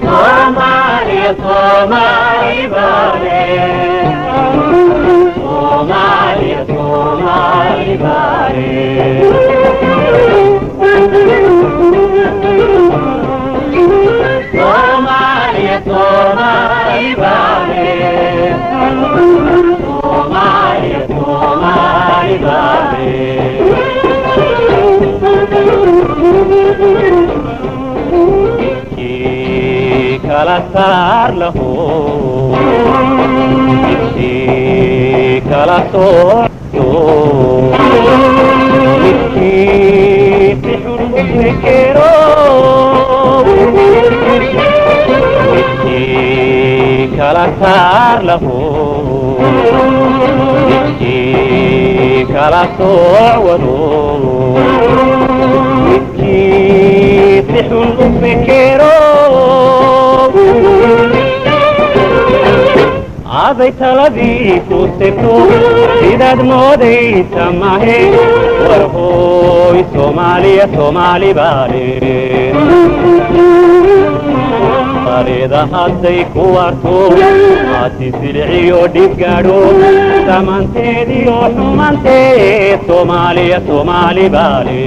Soomaaliya Soomaali baale, Soomaaliya Soomaali baale, Soomaaliya Soomaali baale, Soomaaliya Soomaali baale. Midkii kala saar laho, midkii kala sooco, midkii si xun u fekero, midkii kala saar laho, midkii kala sooc wado, midkii si xun u fekero, aday taladii ku segto sidaad moodaysa mahe. War hooy Soomaaliya Soomaali baale, bareeda hadday ku warto haati siliciyo dhib gaadho samaanteediyo xumanteed, Soomaaliya Soomaali baale.